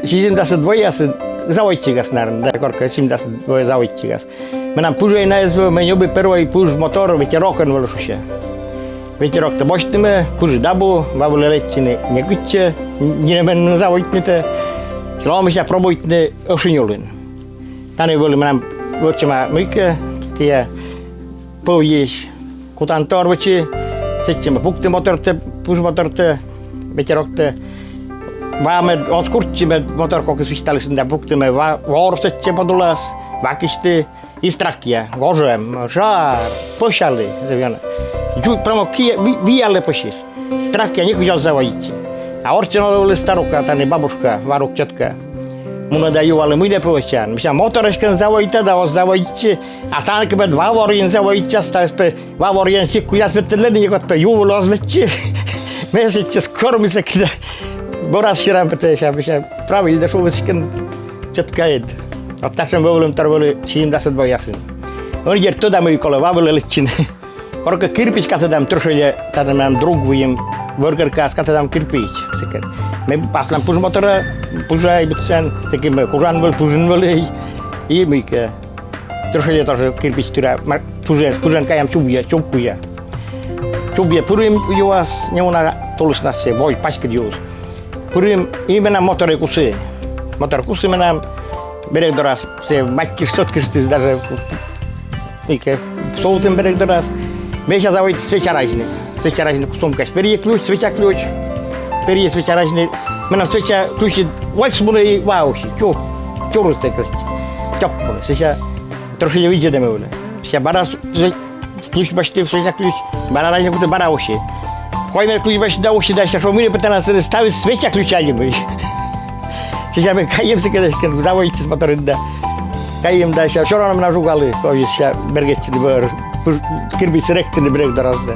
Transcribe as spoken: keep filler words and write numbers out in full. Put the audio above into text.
Сизимдасӧд воясын заводитчигас, наверно, да, коркӧ сизимдасӧд воясын заводитчигас. Менам пыжӧй на эз вӧв, ме ньӧби первой пыж мотор, ветерокӧн вӧлі шусьӧ. Ветероктӧ босьтім, пыжыд абу, ва вылӧ лэччыны некытчӧ, нинӧмӧн заводитнытӧ. Лоӧ мися пробуйтны ӧшинь улын. Тані вӧлі менам вӧчӧма мыйкӧ, тайӧ пӧвйысь кутантор вӧчи, сэтчӧ ме пукті мотортӧ, пыж мотортӧ, ветероктӧ. Ва мед оз курччы, мед мотор кокыс висьталісны да, пукті ме ва-, вор сэтчӧ подулас, ва кисьті, и страхъя, гожӧм, жар, пӧсялі, зэв ёна. Ю-, прямо ки-, ви-, виялӧ пӧсьыс. Страхъя, некыдз оз заводитчы. А орччӧн олӧ вӧлі старука, тані бабушка, Варук тьӧтка. Мунӧ да юалӧ, мый нӧ пӧ вӧчан. Мися, мотор эськӧ заводита да оз заводитчы. А тані кӧ пӧ ва ворйын заводитчас, ставыс пӧ ва ворйӧн сикт кузяс пӧ тӧдлӧны, некод пӧ ю вылӧ оз лэччы. Ме сэтчӧс кӧрми сэки да бӧрас серам пӧ тайӧ, мися, правда, да шуӧ эськӧ тьӧткаыд. Вот татшӧм вӧвлӧмтор вӧлі сизимдасӧд воясын. Ӧні дерт тӧда, мый колӧ ва вылӧ лэччыны. Коркӧ кирпич катӧдам тӧршельӧ, тані менам друг выйым, вӧр керкаас катӧдам кирпич. Сэки ме пасла пыж моторӧ, пыжа и быдсяма, сэки ме кужан вӧлі, пыжӧн вӧлі и мыйкӧ. Тӧршельӧ тоже кирпич тыра, ма-, пыжӧн, пыжӧн каям чубйӧ, чуб кузя. Чубйӧ пырим юас, неуна тулыснас сійӧ, вой, паськыд юыс. Пырим, и менам моторӧй кусі. Мотор кусі менам берег дорас, сійӧ мать кыш-, сӧт кыштіс даже. Мыйкӧ сувтім берег дорас. Ме сэсся заводиті свеча разьны. Свеча разьны, сумкаысь перйи ключ, свеча ключ. Перйи свеча разьны. Менам свеча ключ вальс мунӧ и ва усьӧ. Чу-, чурыс тайӧ кӧзь. Тёп мунӧ. Сэсся тӧршельӧ видзӧдӧма вӧлі. Сэсся бара с-, с-, ключ босьті, свеча ключ. Бара разьны куті, бара усьӧ. Коймӧд ключ босьті да усьӧ да, сэсся шуӧ, мый нӧ пӧ тэнад сы-, ставыс, свеча ключ али мый. Сэсся ме кайим сыкӧд эськӧ, заводитчис моторыд да. Кайим да, сэсся всё равно менам жугалі, козьыс сэсся бергӧдчыны бӧр, пыж-, кирпичсӧ ректыны берег дорас да.